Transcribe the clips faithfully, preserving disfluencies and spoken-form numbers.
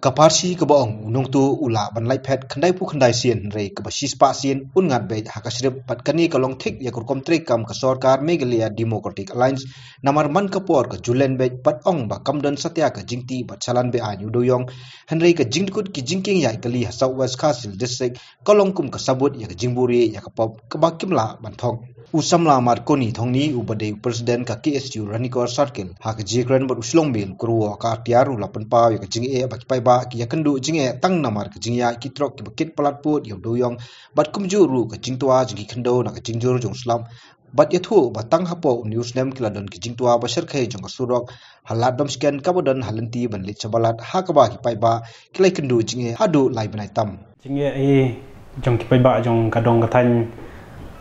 Ka parsi kaba ong u nongtuh u lah ban lait phet khyndai phew khyndai sien, hynrei kaba shispah sien un ngat beit ha ka shrip, bad kane ka long thik ïa ka rukom treikam ka sorkar Meghalaya Democratic Alliance. Namar man ka por ka ju len beit bad ong ba kam don satia ka jingtih bad shalan be-aiñ ïa u dewïong, hynrei ka jingdkut ki jingkieng ïaid kali ha South West Khasi Hills District ka long kum ka sabut ïa ka jingbuhrieh ïa ka pop kaba kim lah ban thok. U samla Marconi Thongni, uba dei u president ka K S U Ranikor Circle, ha ka jingkren bad u Shillong Mail, u kyrwoh ka R T R, u la pynpaw ïa ka jingeh ba ki paidbah ki ïakynduh jingeh tang namar ka jingïaid ki trok kiba kit palat pud ïa u dewïong, bad kumjuh ruh ka jingtwa jong ki khyndew na ka jingjur jong u slap. Bad ïathuh ba tang hapoh une u snem ki la don ki jingtwa ba shyrkhei jong ka surok ha Lad Domsken kaba don ha lynti ban leit sha Balat, ha kaba ki paidbah ki la ïakynduh jingeh haduh lai bnai tam. Jingeh hi jong ki paidbah jong ka dong ka thaiñ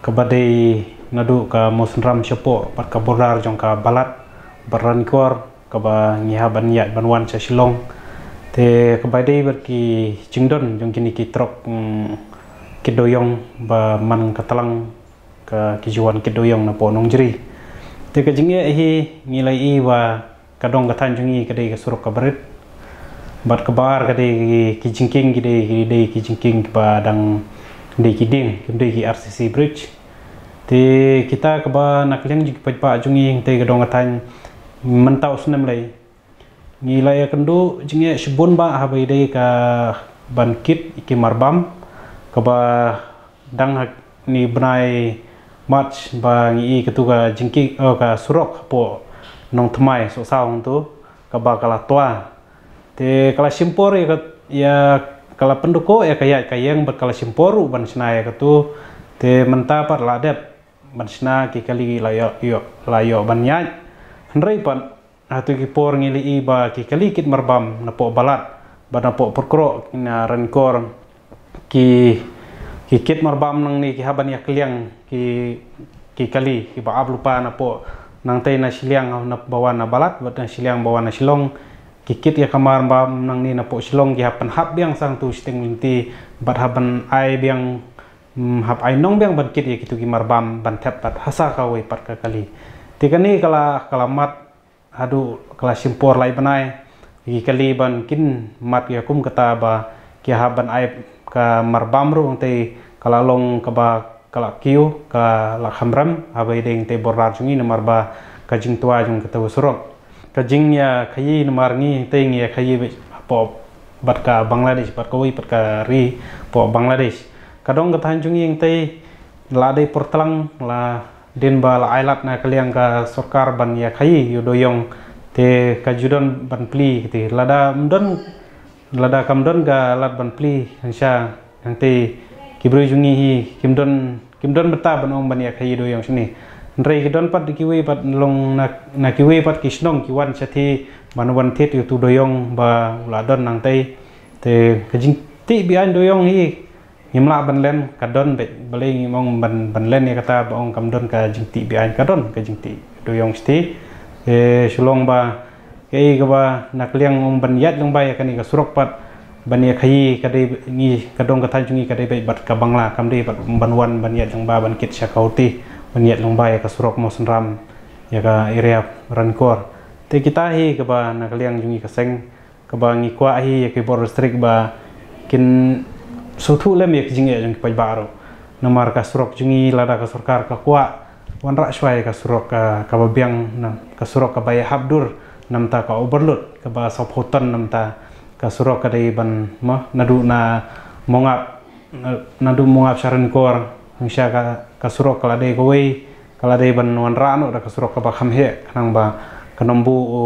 kaba dei naduh ka Mawsynram shapoh bad ka border jong ka Balat bad Ranikor, kaba ngi hap ban ïaid ban wan sha Shillong. Te kaba dei bad ki jingdon jong kine ki trok, mm, kit dewïong ba man ka tlang ka ki ju wan kit dewïong napoh Nongjri. Te ka jingeh hi ngi la ïohi ba ka dong ka thaiñ jong ngi ka dei ka surok kaba rit. Bad kaba ar ka dei ki jingkieng, ki dei, ki dei ki jingkieng kiba dang dei ki dieng, kim dei ki R C C bridge. Te kita kaba na ka liang jong ki paidbah jong ngi, te ka dong ka thaiñ mynta u snem lai ngi la ïakynduh jingeh shibun ba haba ïadei ka ban kit ki marbam, kaba dang ha une u bnai March ba ngi ïohi katu ka jingkit, oh, ka surok hapoh Nongthymmai Sohsaw hangtu, kaba ka la twa. Te ka la shim por ïa ka, ïa ka la pynduh ïa ka ïaid ka ïeng bad ka la shim por ruh ban shna ïa katu. Te mynta pat la dep ban shna, ki kali la ïoh, ïoh, la ïoh ban ïaid. Hynrei pat hato ki por ngi la ïohi ba ki kali kit marbam napoh Balat bad napoh Pyrkroh na Ranikor, ki, ki kit marbam nangne ki hap ban ïa kylliang ki, ki kali kiba ap lypa napoh nangtei na shiliang na ba wan na Balat bad na shiliang ba wan na Shillong. Ki kit ïa ka marbam nangne napoh Shillong ki hap pynhap biang sangtu shiteng lynti bad hap ban ai biang, mm, hap ai nong biang ban kit ïa kitu ki marbam ban thep pat ha sa kawei pat ka kali. Te kane ka la, ka la mat haduh ka la shim por lai bnai, ki kali ban kin mat ïa kum kata ba ki hap ban ai ka marbam ruh, te ka la long kaba ka la kiew, ka la kham rem haba ïadei te border jong ngi namar ba ka jingtwa jong kata ka surok. Ka jingïakhaïi namar ngi te ngi ïakhaïi bad ka Bangladesh, bad kawei pat ka ri hapoh Bangladesh. Ka dong ka thaiñ jong ngi te la dei por tlang, la dei ba la ai lad na ka liang ka sorkar ban ïakhaïi ïa u dewïong, te ka ju don ban plie kti. Lada ym don, lada kam don ka lad ban plie, hangta, hangta ki briew jong ngi hi kim don, kim don bynta ban ong ban ïakhaïi ïa u dewïong shane. Hynrei ki don pat kiwei pat long na, na kiwei pat ki shnong ki wan shathie ban wan thied ïa utu u dewïong ba u la don nangtei. Te ka jingtih be-aiñ dewïong hi ngim lah ban len, ka don beit, balei ngim ong ban, ban len ïa kata ba ong kam don ka jingtih be-aiñ, ka don ka jingtih dewïong shathie. Te shu long ba kaei kaba na ka liang ong ban ïaid lyngba ïa kane ka surok pat ban ïakhaïi ka dei ngi, ka dong ka thaiñ jong ngi ka dei beit bad ka Bangla, kam dei bad ban wan ban ïaid lyngba ban kit sha Khawti, ban ïaid lyngba ïa ka surok Mawsynram ïa ka area Ranikor. Te kita hi kaba na ka liang jong ngi ka seng kaba ngi kwah hi ïa ki bor district ba kin sngewthuh lem ïa ki jingeh jong ki paidbah ruh. Namar ka surok jong ngi lada ka sorkar ka kwah wanrah shuwa ïa ka surok ka, kaba biang, na ka surok kaba ïahap dur na bynta ka overload kaba sawphew ton na bynta ka surok ka dei ban, ma, naduh na Mongap, na, naduh Mongap sha Ranikor, hangta ka, ka surok ka la dei kawei, ka la dei ban wanrah noh da ka surok kaba kham heh, khnang ba kan ym buh u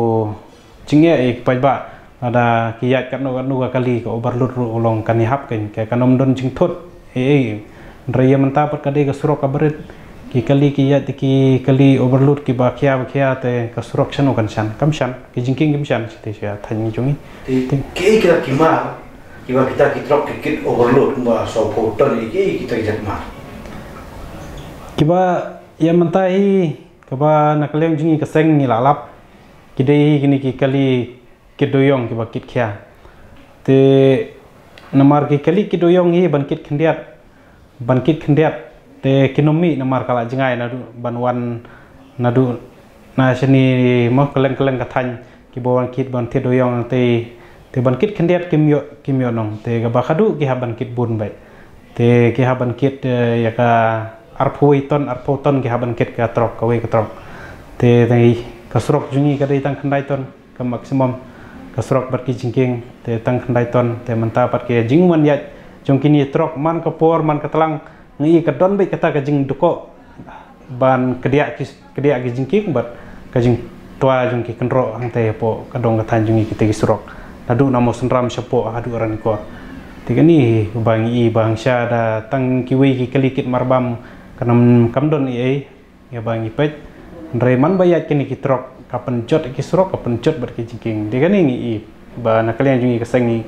jingeh ïa ki paidbah. Lada ki ïaid katno katno ka kali, ka overload ruh u long kan ïahap kein, ka kan ym don jingthut ei ei. Hynrei ïa mynta pat ka dei ka surok kaba rit, ki kali ki ïaid te ki kali overload kiba khia ba khia, te ka surok shano kan shan? Kam shan, ki jingkieng kim shan shatei sha thaiñ jong ngi. Te kiei kita ki mar kiba kita ki trok ki kit overload kumba sawphew ton, kiei kita ki jait mar? Kiba ïa mynta hi kaba na ka liang jong ngi ka seng ngi la lap, ki dei hi kine ki kali kit dewïong kiba kit khia. Te namar ki kali kit dewïong hi ban kit khyndiat, ban kit khyndiat, te kin ym mih namar ka la jngai naduh ban wan naduh na shane, mo, kylleng kylleng ka thaiñ, kiba wan kit ban thied dewïong, te Te ban kit khyndiat kim ïoh, kim ïoh nong. Te kaba khadduh ki hap ban kit bun bha. Te ki hap ban kit, eh, ïa ka arphew ton, arphew ton ki hap ban kit ka trok, kawei ka trok. Te, te ka surok jong ngi ka dei tang khyndai ton ka maximum, ka surok bad ki jingkieng, te tang khyndai ton. Te mynta pat ki jingwan ïaid jong kine trok, man ka por, man ka tlang, ngi ka don bha kata ka jingdukok ban kdiah ki, kdiah ki jingkieng bad ka jingtwa jong ki kynroh hangtei hapoh ka dong ka thaiñ jong ngi, kita ki surok. Naduh na Mawsynram shapoh haduh Ranikor. Te kane ba ngi i ba hangta da tang kiwei ki kali kit marbam, kam, kam don ei ei ïa ba ngi peit. Hynrei man ba ïaid kine ki trok, ka pynjot ki surok, ka pynjot bad ki jingkieng. Te kane ngi i ba na ka liang jong ngi ka seng ngi,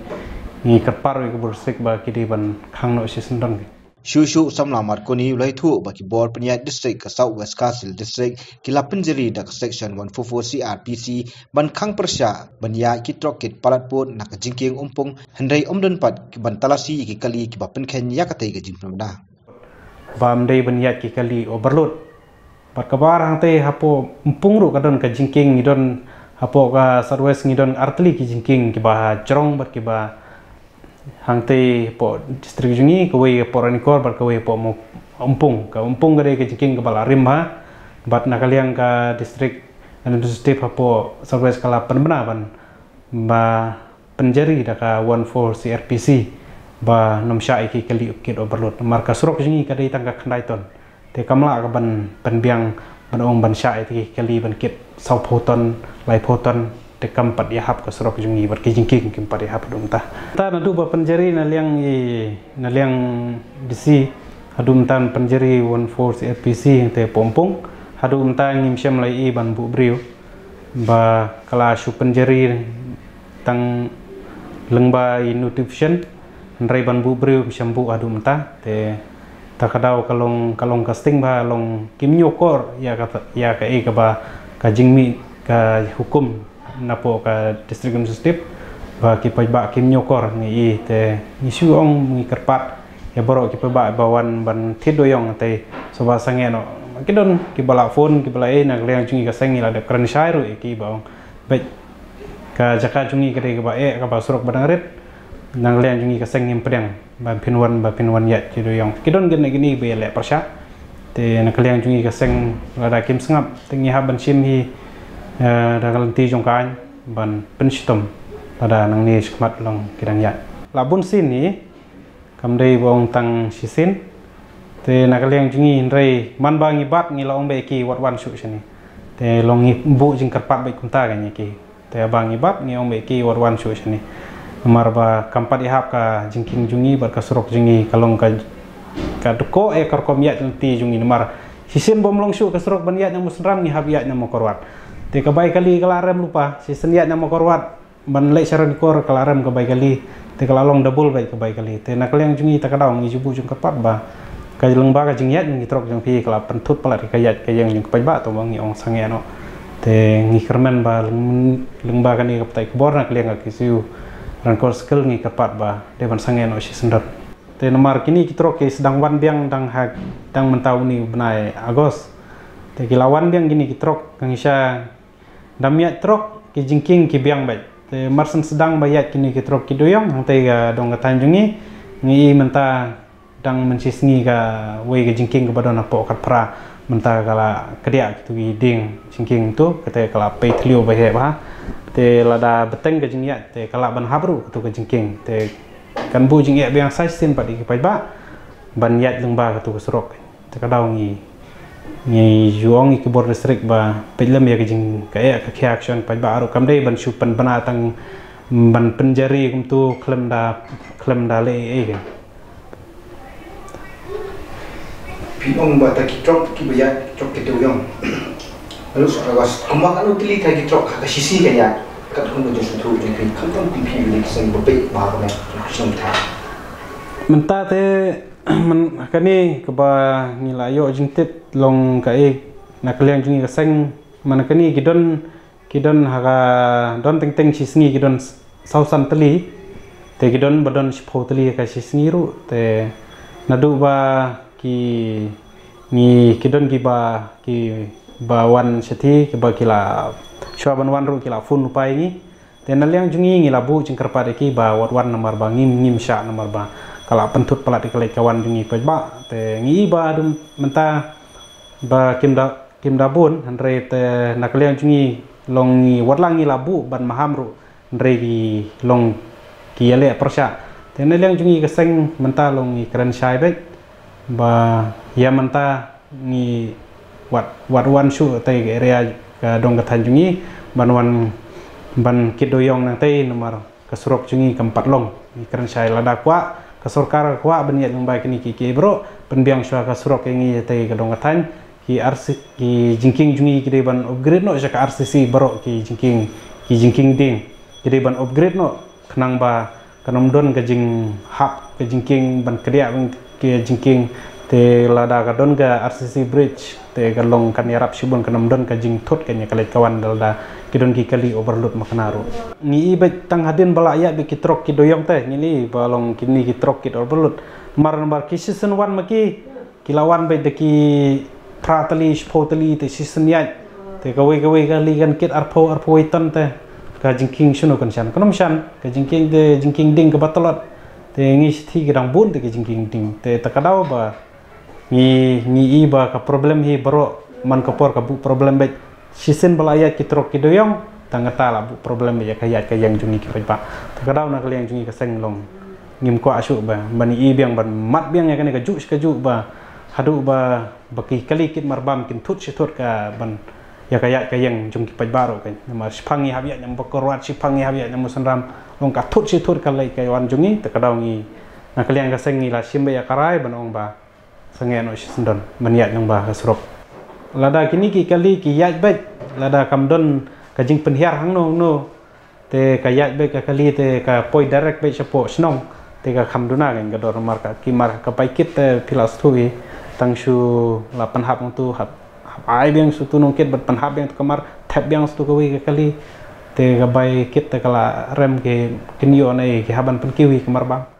ngi kyrpad ïa ka bor district ba ki dei ban khang noh shisyndon. Shuh shuh u samla Marconi u la ïathuh ba ki bor pynïaid district ka South West Khasi Hills District ki la pynjari da ka Section one four four C R P C ban khang pyrshah ban ïaid ki trok kit palat pud na ka jingkieng Umpung, hynrei ym don pat ki ban talasi ïa ki kali kiba pynkheiñ ïa katei ka jingpynbna. Ba ym dei ban ïaid ki kali overload. Bad kaba ar hangtei hapoh Umpung ruh ka don ka jingkieng, ngi don hapoh ka South West ngi don artylli ki jingkieng kiba jrong bad kiba hangtei hapoh district jong ngi, kawei hapoh Ranikor bad kawei hapoh Mo-, Umpung. Ka Umpung ka dei ka jingkieng kaba la rim bha, bad na ka liang ka district administrative hapoh South West ka la pynbna ban ba pynjari da ka one four C RPC ba nym shah ïa ki kali kit overload. Namar ka surok jong ngi ka dei tang ka khyndai ton. Te kam lah ka ban pynbiang ban ong ban shah ïa ki kali ban kit sawphew ton, laiphew ton, te kam pat ïahap ka surok jong ngi bad ki jingkieng kim pat ïahap haduh mynta. Te naduh ba pynjari na liang i, na liang DC, haduh mynta pynjari one four C R PC te Umpung, haduh mynta ngim shym la ïohi ban buh briew. Ba ka la shu pynjari tang lyngba i notification, hynrei ban buh briew ngim shym buh haduh mynta. Te ta ka daw ka long, ka long ka sting ba long kim ñiewkor ïa ka, ïa kaei kaba ka jingmih ka hukum napoh ka district administrative ba ki paidbah kim ñiewkor, ngi i te ngi shu ong ngi kyrpad ïa baroh ki paidbah ba wan ban thied dewïong te sngewbha sangeh noh. Ki don kiba la phone, kiba la ei, na ka liang jong ngi ka seng ngi la dep kren shai ruh ïa ki ba ong beit ka jaka jong ngi ka dei kaba eh, kaba surok ba dang rit. Na ka liang jong ngi ka seng ngim pdiang ba phin wan, ba phin wan ïaid thied dewïong. Ki don kine kine ba ïaleh pyrshah. Te na ka liang jong ngi ka seng lada kim sngap te ngi hap ban shim hi, eh, da ka lynti jong ka aiñ ban pynshitom lada nangne shakhmat long ki dang ïaid. La bun sien hi, kam dei ba ong tang shisien. Te na ka liang jong ngi hynrei man ba ngi bat ngi la ong beit ki wat wan shuh shane. Te long ngi buh jingkyrpad beit kumta ka ngi ki. Te ba ngi bat ngi ong beit ki wat wan shuh shane. Namar ba kam pat ïahap ka jingkieng jong ngi bad ka surok jong ngi ka long ka, ka dkoh ïa ka rukom ïaid lynti jong ngi namar shisien bym long shuh ka surok ban ïaid na Mawsynram ngi hap ïaid na Mawkyrwat. Te ka bai kali ka la rem lypa, shisien ïaid na Mawkyrwat ban leit sha Ranikor ka la rem ka bai kali, te ka la long double beit ka bai kali. Te na ka liang jong ngi ta ka daw ngi ju buh jingkyrpad ba ka lyngba ka jingïaid jong ki trok jong phi ka la pynthut palat ka ïaid ka ïeng jong ki paidbah, to ba ngi ong sangeh noh. Te ngi kyrmen ba lyng-, lyngba kane ka pathai khubor na ka liang ka KSU Ranikor Circle ngi kyrpad ba dei ban sangeh noh shisyndon. Te namar kine ki trok ki sdang wan biang dang ha, dang mynta une u bnai August. Te ki la wan biang kine ki trok, ka ngi sha dam ïaid trok ki jingkieng ki biang beit. Te mar shen sdang ba ïaid kine ki trok ki dewïong hangtei ka dong ka thaiñ jong ngi, ngi i mynta dang mynshisngi kawei ka jingkieng kaba don hapoh Khatphra, mynta ka la kdiah kitu ki dieng jingkieng tu, kata ka la pei thliew ba heh bha. Te lada bteng ka jingïaid te ka lah ban hap ruh kitu ka jingkieng. Te kan buh jingeh biang sa shisien pat ïa ki paidbah ban ïaid lyngba kitu ka surok. Te ka daw ngi, ngi ju ong ïa ki bor district ba peit lem ïa ka jing, ka eh ka khia action paidbah ruh, kam dei ban shu pynbna tang ban pynjari kumtu khlem da, khlem da leh ei ei. Phi ong ba ta ki trok kiba ïaid, trok ki dewïong. Lalu sa ka was kumba ka lu tylli ta ki trok ha ka shisngi ka ïaid. Katkum ka jingsngewthuh jong phi, khamtam kum phi u dei ki seng ba peit ba ka meh ka shnong ta. Mynta te, myn-, kane kaba ngi la ïoh jingtip long kaei, na ka liang jong ngi ka seng, man kane ki don, ki don ha ka, don teng teng shisngi ki don s-, saw san tylli. Te ki don ba don shiphew tylli ha ka shisngi ruh. Te naduh ba ki, ngi, ki don kiba, kiba wan shathie, kiba ki la, shuwa ban wan ruh ki la phone lypa ïa ngi. Te na liang jong ngi ngi la buh jingkyrpad ïa ki ba wat wan namar ba ngim ngim shah namar ba ka la pynthut palat ïa ka leit ka wan jong ngi paidbah. Te ngi i ba dum mynta ba kim da kim da bun, hynrei te na ka liang jong ngi long ngi wat la ngi la buh ban maham ruh, hynrei ki long ki ïaleh pyrshah. Te na liang jong ngi ka seng mynta long ngi kren shai beit ba ïa mynta ngi wat wat wan shuh te ka area ka dong ka thaiñ jong ngi ban wan ban kit dewïong nangtei namar ka surok jong ngi kam pat long. Ngi kren shai lada kwah ka sorkar kwah ban ïaid lyngba kine ki ki bro pynbiang shuwa ka surok ïa ngi te ka dong ka thaiñ ki R C ki jingkieng jong ngi ki dei ban upgrade noh sha ka R C C bro ki jingkieng ki jingkieng ding ki dei ban upgrade noh khnang ba kan ym don ka jinghap ka jingkieng ban kdiah ban ki jingkieng te lada ka don ka R C C bridge te ka long kan ïarap shibun kan ym don ka jingthut ka ïa ka leit ka wan lada ki don ki kali overload makna ruh. Ngi i beit tang hadien ba la ïaid beit ki trok ki dewïong te ngi i ba long kine ki trok ki overload. Mar namar ki shisien wan ma ki ki la wan beit da ki phra tylli shiphew tylli te shisien ïaid. Te kawei kawei ka li kan kit arphew arphew wei ton te ka jingkieng shano kan shan kan ym shan ka jingkieng te jingkieng ding kaba tlot. Te ngi shithi ki dang bun te ka jingkieng ding te ta ka daw ba ngi ngi i ba ka problem hi baroh man ka por ka buh problem beit. Shisien ba la ïaid ki trok ki dewïong tang kata la buh problem beit ïa ka ïaid ka ïeng jong ngi ki paidbah. Ta ka daw na ka liang jong ngi ka seng long ngim kwah shuh ba ban i biang ban mad biang ïa kane ka juh shi ka juh ba haduh ba ba ki kali kit marbam kin thut shi thut ka ban ïa ka ïaid ka ïeng jong ki paidbah ruh ka namar shipang ngi hap ïaid na Mawkyrwat shipang ngi hap ïaid na Mawsynram long ka thut shi thut ka leit ka wan jong ngi ta ka daw ngi na ka liang ka seng ngi la shim beit ïa ka rai ban ong ba sangeh noh shi syndon ban ïaid lyngba ka surok. Lada kine ki kali ki ïaid beit lada kam don ka jingpynhiar hangno hangno te ka ïaid beit ka kali te ka poi direct beit shapoh shnong te ka kham duna ka ka dor mar ka ki mar ka bai kit te phi la sngewthuh tang shu la pynhap hangtu hap hap ai biang shutu nongkit bad pynhap biang tu ka mar thep biang shutu kawei ka kali te ka bai kit te ka la rem ki kin ïoh ne ki haban pynkiew hi ka mar bam.